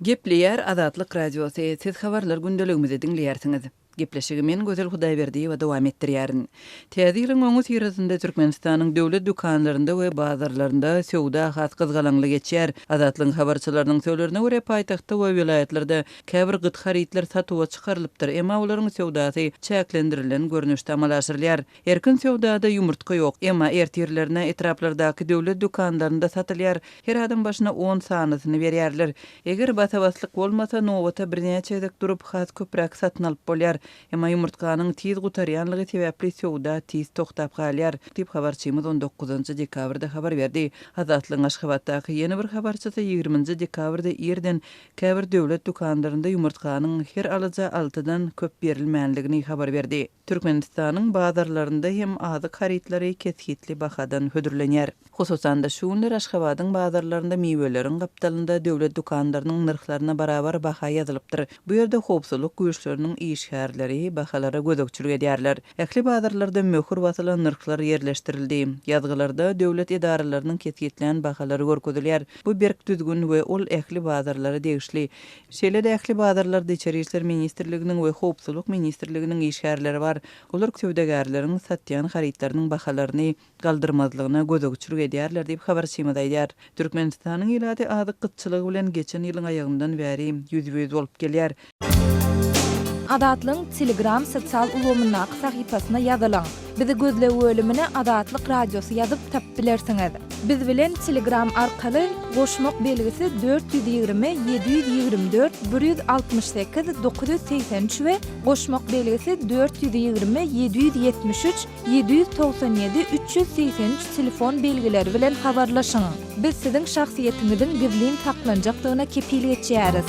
Gepleýär Azatlyk Radiosy, Siz Habarlar gündeligimizi diňleýärsiňiz. Gepleşigi men Gözel Hudaýberdiýewa dowam etdirýärin. Täze ýylyň öňüsyrasynda Türkmenistanyň döwlet dükanlarynda we bazarlarynda söwda has gyzgalaňly geçýär. Azatlygyň habarçylarynyň sözlerine görä, paýtagtda we welaýatlarda käbir gyt harytlar satuwa çykarylypdyr, emma olaryň söwdasy çäklendirilen görnüşde amala aşyrylýar. Erkin söwdada ýumurtga ýok, emma ertirlerine etraplardaky döwlet dükanlarynda satylýar, her adam başyna on sanysyny berýärler. Eger basa-baslyk bolmasa, nobata birnäçe gezek durup, has köpräk satyn alyp bolýar. Emma ýumurtganyň tiz gutarýanlygy sebäpli söwda tiz togtap galýar, diýip, habarçymyz on dokuzynjy dekabrda habar berdi. Azatlygyň Aşgabatdaky ýene bir habarçysy ýigriminji dekabrda irden käbir döwlet dükanlarynda ýumurtganyň her alyja altydan köp berilmänligini habar berdi. Türkmenistanyň bazarlarynda hem azyk harytlary kesgitli bahadan hödürlenýär. Hususan-da, şu günler Aşgabadyň bazarlarynda miweleriň gapdalynda döwlet dükanlarynyň nyrhlaryna barabar baha ýazylypdyr. Bu ýerde howpsuzlyk güýçleriniň işgärleri bahalara gözegçilik edýärler. Ähli bazarlarda möhür basylan nyrhlar ýerleşdirildi. Ýazgylarda döwlet edaralarynyň kesgitlän bahalary görkezilýär. Bu berk düzgün we ol ähli bazarlara degişli. Şeýle-de ähli bazarlarda Içeri işler ministrliginiň we Howpsuzlyk ministrliginiň işgärleri bar. Olar söwdagärleriň satýan harytlarynyň bahalaryny galdyrmazlygyna gözegçilik edýärler diýip, habarçymyz aýdýar. Türkmenistanyň ilaty azyk gytçylygy bilen geçen ýylyň aýagyndan bäri ýüzbe-ýüz bolup gelýär. Azatlygyň Telegram sosial ulgamyndaky sahypasyna ýazylyň. Bizi gözleg bölümine Azatlyk Radiosy ýazyp tapyp bilersiňiz. Biz bilen Telegram arkaly goşmak belgisi 420 724 168 983 we goşmak belgisi 420 773 797 383 telefon belgileri bilen habarlaşyň. Biz siziň şahsyýetiňiziň gizlin saklanjakdygyna kepil geçýäris.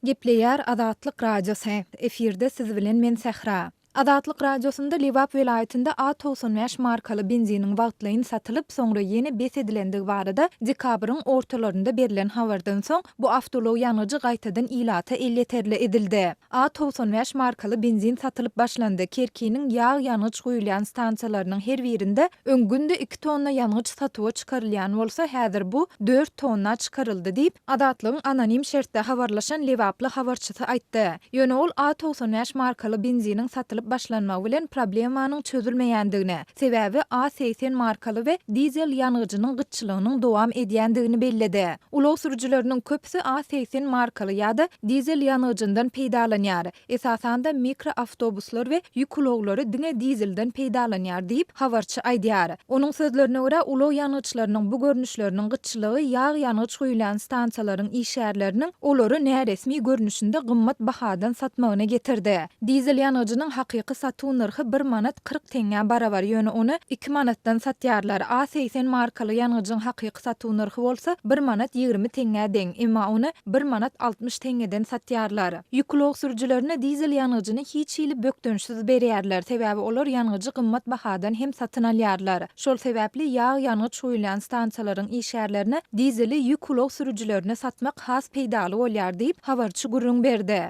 Gepleýär Azatlyk Radiosy. Efirde siz bilen men Sähra. Azatlyk Radiosynda Lebap welaýatynda A 95 markaly benziniň wagtlaýyn satylyp, soňra ýene bes edilendigi barada dekabryň ortalarynda berlen habardan soň, bu awtoulag ýangyjy gaýtadan ilata elýeterli edildi. A 95 markaly benzin satylyp başlandy. Kerkiniň ýag-ýangyç guýulýan stansiýalarynyň her birinde öň günde iki tonna ýangyç satuwa çykarylýan bolsa, häzir bu dört tonna çykaryldy diýip, Azatlygyň anonim şertde habarlaşan lebaply habarçysy aýtdy. Ýöne ol A 95 markaly benziniň satylyp başlanmagy bilen problemanyň çözülmeýändigini, sebäbi A 80 markaly we dizel ýangyjynyň gytçylygynyň dowam edýändigini belledi. Ulag sürüjileriniň köpüsi A 80 markaly ýa-da dizel ýangyjyndan peýdalanýar. Esasan-da, mikroawtobuslar we ýük ulaglary diňe dizelden peýdalanýar diýip, habarçy aýdýar. Onuň sözlerine görä, ulag ýangyçlarynyň bu görnüşleriniň gytçylygy ýag-ýangyç guýulýan stansiýalaryň işgärleriniň olary näresmi görnüşinde gymmat bahadan satmagyna getirdi. Dizel ýangyjynyň hakyky satuw nyrhy bir manat 40 teňňä barabar, ýöne ony iki manatdan satýarlar. A 80 markaly ýangyjyň hakyky satuw nyrhy bolsa bir manat 20 teňňä deň, emma ony bir manat 60 teňňeden satýarlar. Ýük ulag sürüjilerine dizel ýangyjyny hiç hili bökdençsiz berýärler, sebäbi olar ýangyjy gymmat bahadan hem satyn alýarlar. Şol sebäpli ýag-ýangyç guýulýan stansiýalaryň işgärlerine dizeli ýük ulag sürüjilerine satmak has peýdaly bolýar diýip, habarçy gürrüň berdi.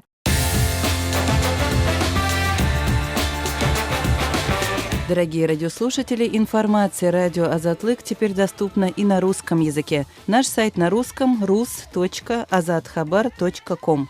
Дорогие радиослушатели, информация радио Азатлык теперь доступна и на русском языке. Наш сайт на русском rus.azathabar.com.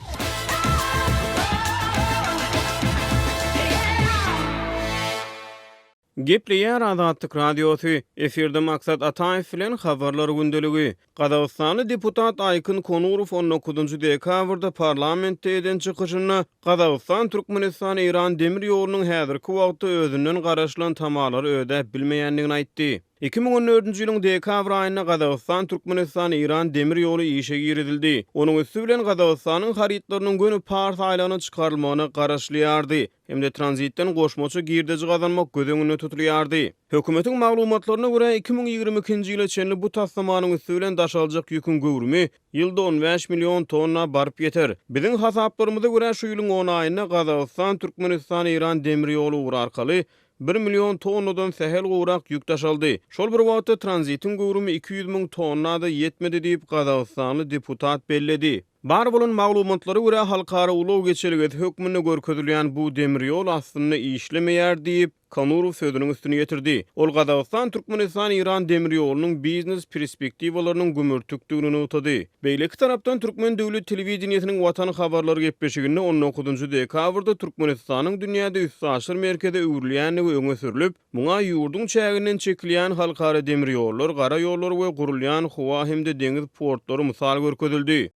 Gepleýär Azatlyk Radiosy, efirde Maksat Ataýew bilen Habarlar gündeligi. Gazagystanly deputat Aýkyn Konurow on dokuzynjy dekabrda parlamentde eden çykyşynda Gazagystan-Türkmenistan-Eýran demir ýolunyň häzirki wagtda özünden garaşylan tamalary ödäp bilmeýändigini aýtdy. 2014-nji ýylyň dekabr aýynda Gazagystan-Türkmenistan-Eýran demir ýoly işe girizildi. Onuň üsti bilen Gazagystanyň harytlarynyň göni Pars aýlagyna çykarylmagyna garaşylýardy hem-de tranzitden goşmaça girdeji gazanmak göz öňünde tutulýardy. Hökümetiň maglumatlaryna görä, 2022-nji ýyla çenli bu taslamanyň üsti bilen daşaljak ýüküň göwrümi ýylda on bäş million tonna baryp ýeter. Biziň hasaplarymyza görä, şu ýylyň on aýynda Gazagystan-Türkmenistan-Eýran demir ýoly ugry arkaly Bir million tonnadan sähel gowrak ýük daşaldy. Şol bir wagtda tranzitiň göwrümi 200 müň tonna-da ýetmedi diýip, gazagystanly deputat belledi. Bar bolan maglumatlara görä, halkara ulag geçelgesi hökmünde görkezilýän bu demir ýol aslynda işlemeýär diýip, Konurow sözüniň üstüni ýetirdi. Ol Gazagystan-Türkmenistan-Eýran demir ýolunyň biznes perspektiwalarynyň gümürtikdigini nygtady. Beýleki tarapdan, türkmen döwlet telewideniýesiniň Watan habarlary gepleşiginde on dokuzynjy dekabrda Türkmenistanyň dünýäde üstaşyr merkeze öwrülýändigi öňe sürlüp, muňa ýurduň çäginden çekilýän halkara demir ýollar, gara ýollar we gurulýan howa hem-de deňiz portlary mysal görkezildi.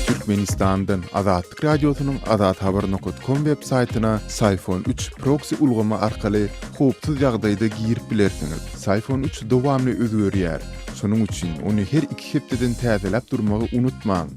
Türkmenistandan Azatlyk Radiosynyň azathabar nokat kom web saýtyna Syfon üç proksi ulgamy arkaly howpsuz ýagdaýda girip bilersiňiz. Syfon üç dowamly özgerýär. Şonuň üçin ony her iki hepdeden täzeläp durmagy unutmaň.